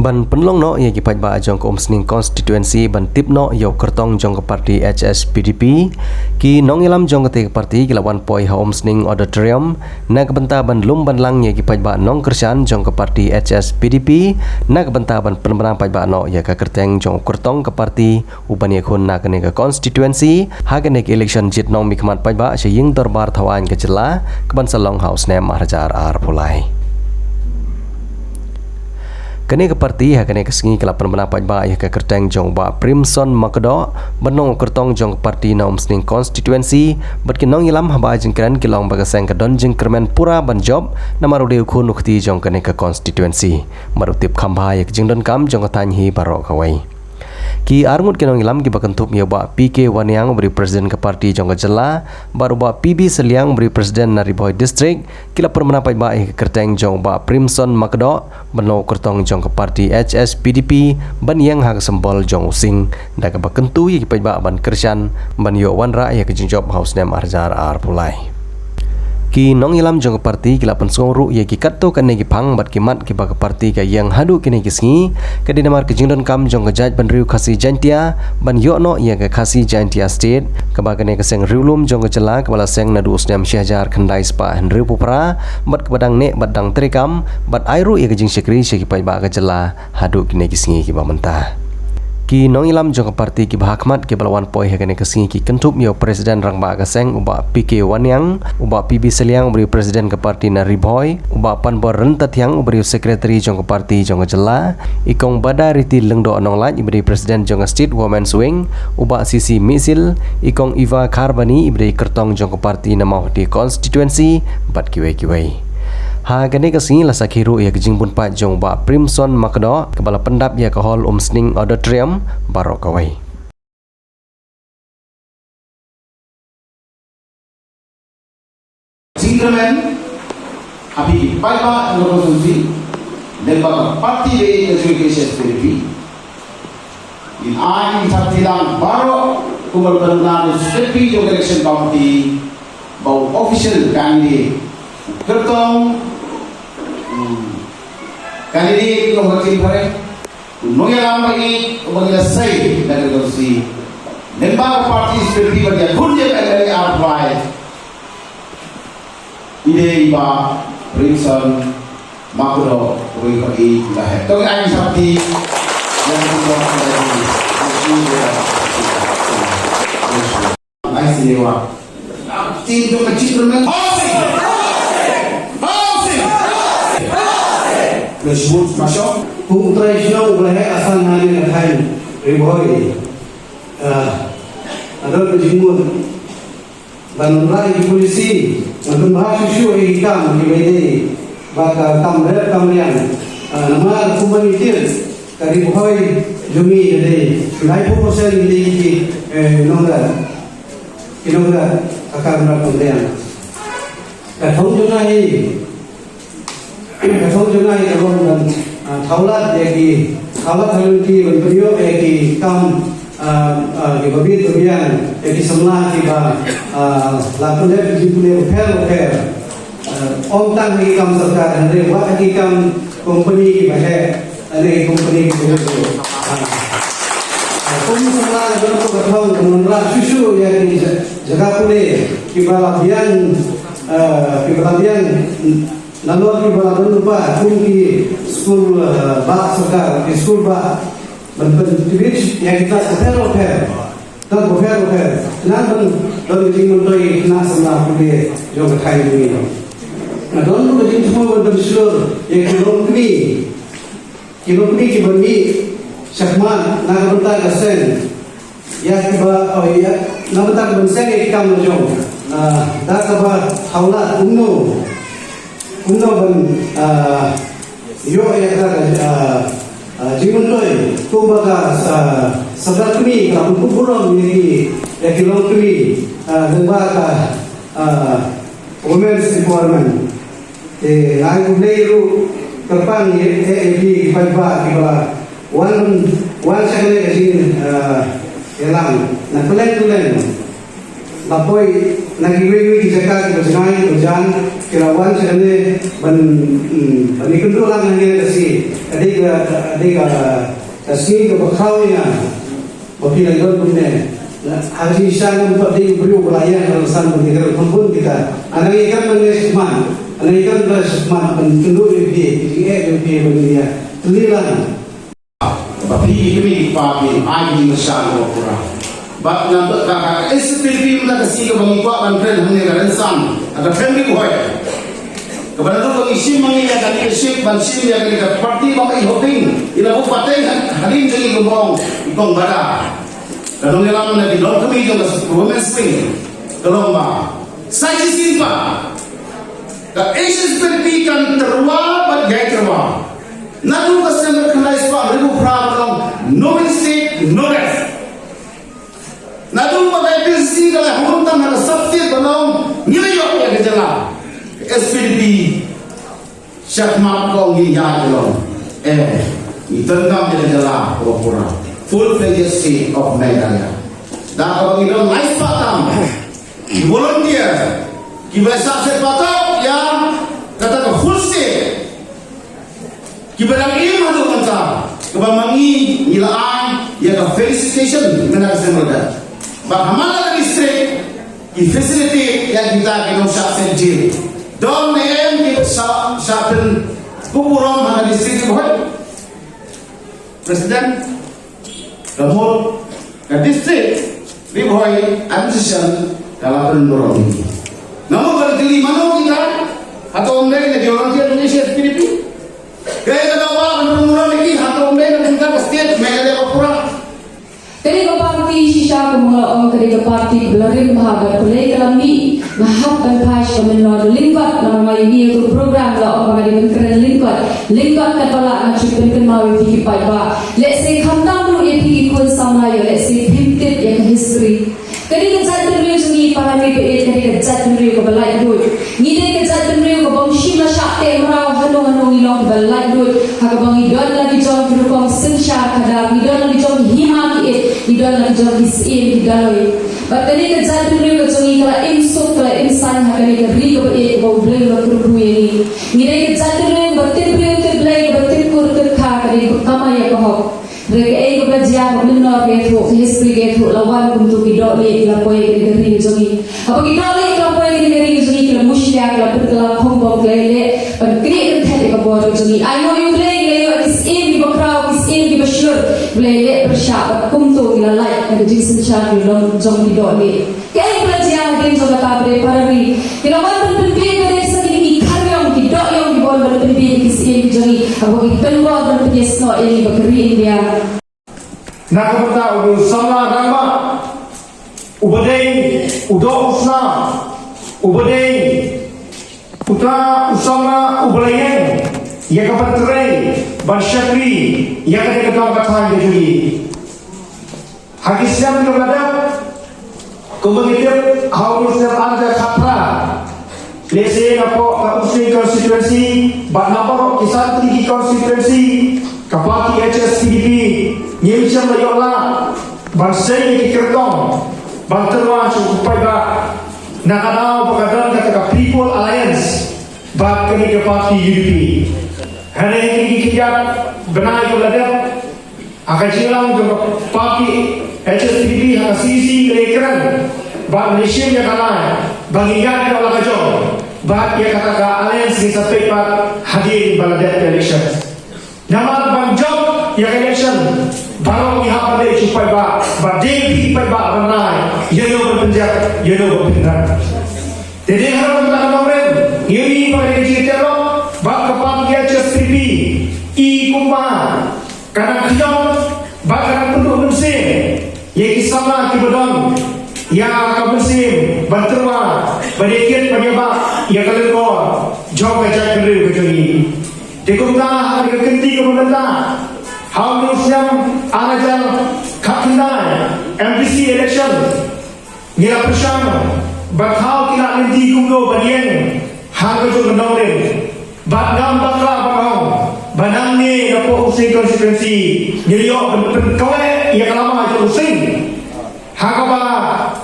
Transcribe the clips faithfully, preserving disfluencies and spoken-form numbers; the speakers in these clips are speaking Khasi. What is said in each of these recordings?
Ban pynlong noh ïa ki paidbah jong ka Umsning constituency ban tip noh ïa u kyrtong jong ka parti H S P D P, ki nongïalam jong katei ka parti ki la wan poi ha Umsning Auditorium na ka bynta ban lum ban lang ïa ki paidbah nongkyrshan jong ka parti H S P D P, na ka bynta ban pynbna paidbah noh ïa ka kyrteng jong u kyrtong ka parti u ban ïakhun na kane ka constituency ha kane ka election jit nongmihkhmat paidbah sha ïing dorbar thawaiñ ka jylla ka ban sa long ha u snem ar hajar arphew lai. Kane ka parti ha kane ka sngi ka la pynbna paidbah ïa ka kyrteng jong u Bah Primson Makdoh ban long u kyrtong jong ka parti na Umsning constituency, bad ki nongïalam haba ai jingkren ki la ong ba ka seng ka don jingkyrmen pura ban jop namar u dei u khun u kti jong kane ka constituency, bad u tip kham bha ïa ka jingdonkam jong ka thaiñ hi baroh kawei. Ki arngut ki nongïalam kiba kynthup ïa u Bah P K Wanniang uba dei u president ka parti jong ka jylla, bad u Bah P B Sylliang uba dei u president na Ri Bhoi District, ki la pynbna paidbah ïa ka kyrteng jong u Bah Primson Makdoh ban long u kyrtong jong ka parti H S P D P ban ïeng ha ka symbol jong u sing, da kaba kyntu ïa ki paidbah ban kyrshan ban ïoh wanrah ïa ka jingjop ha u snem ar hajar arphew lai. Ki nongïalam jong ka parti ki la pynsngew ruh ïa ki katto katne ki phang bad ki mat kiba ka parti ka ïeng haduh kine ki sngi, ka dei namar ka jingdonkam jong ka jaitbynriew Khasi Jaintia ban ïoh noh ïa ka Khasi Jaintia State, kaba kane ka seng riewlum jong ka jylla kaba la seng naduh u snem shi hajar khyndai spah hynriewphew phra, bad kaba dang neh bad dang treikam bad ai ruh ïa ka jingshakri sha ki paidbah ka jylla haduh kine ki sngi kiba mynta. Ki nongïalam jong ka parti kiba ha khmat kiba la wan poi ha kane ka sngi ki kynthup ïa u president rangbah ka seng u Bah P K Wanniang, u Bah P B Sylliang uba dei u president ka parti na Ri Bhoi, u Bah Panbor Ryntathiang uba dei u secretary jong ka parti jong ka jylla, i Kong Badariti Lyngdoh Nonglait iba dei president jong ka State Women's Wing, u Bah C C Mihsil, i Kong Eva Kharbani iba dei kyrtong jong ka parti na Mawhati constituency, bad kiwei kiwei. Ha kane ka sngi la sakhi ruh ïa ka jingbun paid jong u Bah Primson Makdoh kaba la pyndap ïa ka hall Umsning Auditorium baroh kawei. Jingkyrmen ha phi ki paidbah jong ka constituency, lem bad ka parti ba ïeit ka jong ngi ka H S P D P. Ngin ai ngin thap ti lang baroh kumba la pynbna da u Secretary jong ka election committee ba u official candidate, u kyrtong, hmm, candidate jong ka Team Phareng, u nongïalam ba ïeit uba ngi la sei na ka constituency, member ka party H S P D P ba ïakhun ïa ka M L A arphew lai. I dei i Bah Primson Makdoh, uwei pat i la heh. To ngin ai shakti. Yang kedua, ai sinewa. Tin jong ka chief government. Housing! Housing! Housing! Housing! Housing! Housing! Housing! Kum u trai shnong u la heh asan ha kane ka thaiñ Ri Bhoi. Ah, ka don ka jingmut ban wanrah ïa ki policy, ban pynbha shuh shuh ïa ki kam kiba ïadei bad ka kam rep kam riang. Ah, namar kumba ngi tip, ka Ri Bhoi jong ngi ka dei, laiphew percent ngi dei ki, eh, nongrep. Ki nongrep ha ka kam rep kam riang. Ka thong jong nga hi, ka thong jong nga hi ka long ban, ah, thaw lad ïa ki, thaw lad thaw lynti ban pynïoh ïa ki kam, ah, ah, kiba bit ba biang, ïa ki samla kiba, ah, la pyndep ki jingpule bapher bapher. Ah, ym tang ha ki kam sorkar, hynrei wat ha ki kam company kiba heh, lane ki company kiba heh. Ah, ah, kum samla la don ka thong ka wanrah shuh shuh ïa ki ja-, jaka pule kiba la biang, ah, kiba la biang, nalor kiba la don lypa kum ki skul, eh, bah sorkar, ki skul bah, ban pyntbit ïa ki klas bapher bapher. Klas bapher bapher. Khnang ban don ka jingmyntoi ïa ki khynnah samla pule jong ka thaiñ jong ngi. Nga don ruh ka jingthmu ban pynshlur ïa ki longkmie. Ki longkmie kiba mih shakhmat na ka bynta ka seng. Ïa kiba, oh, ïa, na bynta ka ban seng ïa ki kam la jong. Ah, da kaba thaw lad kumno, kumno ban, ah, ïoh ïa ka, ah, ah, jingmyntoi kumba ka, ah, sordar kmie ka ban kup burom ïa ki, ïa ki longkmie, ah, lyngba ka, ah, women's empowerment. Te nga ai khublei ruh kyrpang ïa, ïa, ïa phi ki paidbah kiba la wan, wan sha kane ka jing, eh, ïalang na kylleng kylleng. La poi na kiwei kiwei ki jaka kiba jngai kiba jan. Ki la wan sha kane ban, mm, ban ïakynduh lang hangne ka sngi. Ka dei ka, ka dei ka, ka sngi kaba khraw ïa nga ba phi la ïoh kumne. Ha ka jingshisha ngam pat dei u briew ba la ïeng ha ka rynsan ban ïakren kham bun kita. Nga dang ïakren ban ïa shakmat, nga dang ïakren ban ïa shakmat ban kynduh ïa phi, phi jingeh ïa phi ban ïa tylli lang. Ba phi ki kmie ki kpa phi ai ki jingkyrshan kaba pura. Bad nga tip ka, ka S P D P mynta ka sngi kaba ngi kwah ban kren hangne ka rynsan ha ka family bhoi. Kaba naduh ba ngi shim ma ngi ïa ka leadership ban shim ïa ka, ka party ba ngi hoping ïa la u pateng hadien jong ngi, kaba ong i Kong Bada. Ka nongïalam na ki longkmie jong ka women's wing ka long ba sa shisien pat ka H S P D P kan tyrwa bad ïai tyrwa. Naduh ka snem khyndai spah hynriew phra ba long no mistake, no rest. Naduh ba ka A P H L C ka la hung tang ha ka sub state ba long ngi la ïoh ïa ka jylla. S P D P shakhmat ko ngi ïa ka long. Eh, ngi donkam ïa ka jylla kaba pura. Full fledged state of Meghalaya. Da kaba ngi don lai spah tam ki volunteer kiba shah set pathok ïa kata ka full state. Kiba dang im haduh mynta, kaba ma ngi ngi la ai ïa ka felicitation na ka seng roda. Bad ha man la ka district ki facilitate ïa kita ki nongshah seng jail. Don ne em ki shah, shah pynkup burom ha ka district ki bhoi. President, ka mut ka district Ri Bhoi administration ka la pynburom ïa ki. Namar ba ki li mano kita, hato ym dei na ki volunteer jong S P D P. Kaei ka dawa ban pynburom ïa ki, hato ym dei na kita ka state Meghalaya ba pura. Ka dei ka party shisha kumba nga la ong, ka dei ka party ba la rim bha bad balei ka la mih. Nga hap ban phai sha ka mynnor lyngkot namar nga ïohi ïa ka program la ong ba nga dei ban kren lyngkot. Lyngkot katba lah nga shu pynkynmaw ïa phi ki paidbah. Lehse khamtam ruh ïa phi ki khun samla ïoh lehse phim tip ïa ka history. Ka dei ka jaitbynriew jong ngi para mei ba ïeit, ka dei ka jaitbynriew kaba laitluid. Ngi dei ka jaitbynriew kaba ym shym la shah teh mraw hano hano, ngi long kiba laitluid. Ha kaba ngi don la ki jong ki rukom synshar khadar, ngi don la ki jong ki hima ki ïeit, ngi don la ki jong ki syiem ki daloi. Bad kane ka jaitbynriew ka jong ngi ka la im suk, ka la im saiñ ha kane ka ri kaba ïeit kaba U Blei u la kyrkhu ïa ngi. Ngi dei ka jaitbynriew kaba tip briew tip Blei, kaba tip kur tip kha, ka dei kaba kamai ïa ka hok. Hynrei kaei kaba la jia, ka mynnor ka ïathuh, ka history ka ïathuh, la wan kumto ki dohlieh ki la poi ha kane ka ri ka jong ngi. Haba ki dohlieh ki la poi ha kane ka ri ka jong ngi, ki la mushlia, ki la pynkylla khongbong, ki la ïaleh ban knieh kynthet ïa ka bor ka jong ngi. Ai nguh ïa U Blei, ngi la ïoh ki syiem kiba khraw, ki syiem kiba shlur, ki la ïaleh pyrshah bad kumto ngi la lait ha ka jingsynshar ki long jong ki dohlieh. Kaei ba la jia hadien jong kata, ba dei para ri ki la wan ban pynbiej, ba dei sa kine ki khar ïong, ki doh ïong kiba wan ban pynbiej ïa ki syiem ki jong ngi, haba ki pynbor ban pynïasnoh ïa ngi bad ka ri India. Na ka bynta u samla rangbah uba dei u doh u snam, uba dei uta u samla uba la ïeng ïa ka ban trei ban shakri ïa kane ka dong ka thaiñ ka jong ngi. Ha ki snem kiba la dep, kumba ngi tip, ha u snem ar hajar khatphra, lehse napoh ka Umsning constituency bad napoh ki san tylli ki constituency, ka party H S P D P ngim shym la ïoh lad ban sei ïa ki kyrtong ban tyrwa sha u paidbah, na ka daw ba ka don kata ka People Alliance bad kane ka party U D P. Hangne ha ki khyndiat bnai kiba la dep, ha ka jingïalang jong ka party H S P D P ha ka C E C, ngi la ïakren bad ngi la shim ïa ka rai ba ngin ïaid ïa la ka jong bad ïa kata ka alliance ngin sa peit pat hadien ba la dep ka election. Namar ban jop ïa ka election baroh ngi hap ban leit sha u paidbah, ba dei phi paidbah ban rai ïano ban pynjah, ïano ban pynran. Te dei ha kata ka nongrim ngi ïohi ba ka dei ka jingïateh lok bad ka party H S P D P, i kumba ka nang khñiot bad ka nang pynduh mynsiem ïa ki samla kiba don ïa ka mynsiem ban tyrwa, ban ïakit ban ïabah ïa ka lyngkor jong ka jaitbynriew ka jong ngi. Te kumta ha ka kynti kaba mynta, ha u snem ar hajar khatkhyndai M D C election, ngi la pyrshang bad thaw ki la lynti kumno ban ïeng ha ka jong ka nongrim. Bad ngam bakla ban ong ba nangne napoh Umsning constituency ngi la ïoh ban pynkaweh ïa ka lama jong Umsning ha kaba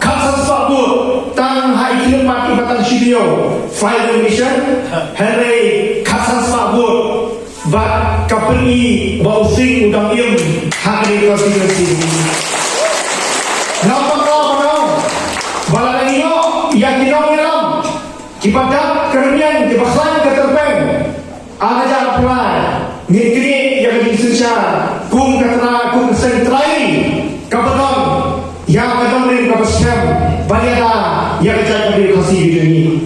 khatsan spah vote tang ha i khlieh mat iba tang shi Five nomination, hynrei khatsan spah vote bad ka pyni ba u Sing u dang im ha kane ka constituency. Namar kata ba nang ba la nang ïoh ïa ki nongïalam kiba dap ka rmiang, kiba khlaiñ ka tyrpeng. Ar hajar arphew lai ngin knieh ïa ka jingsynshar kum ka trai, kum ka seng trai kaba don ïa ka nongrim kaba skhem ban ïada ïa ka jaitbynriew Khasi ka jong ngi.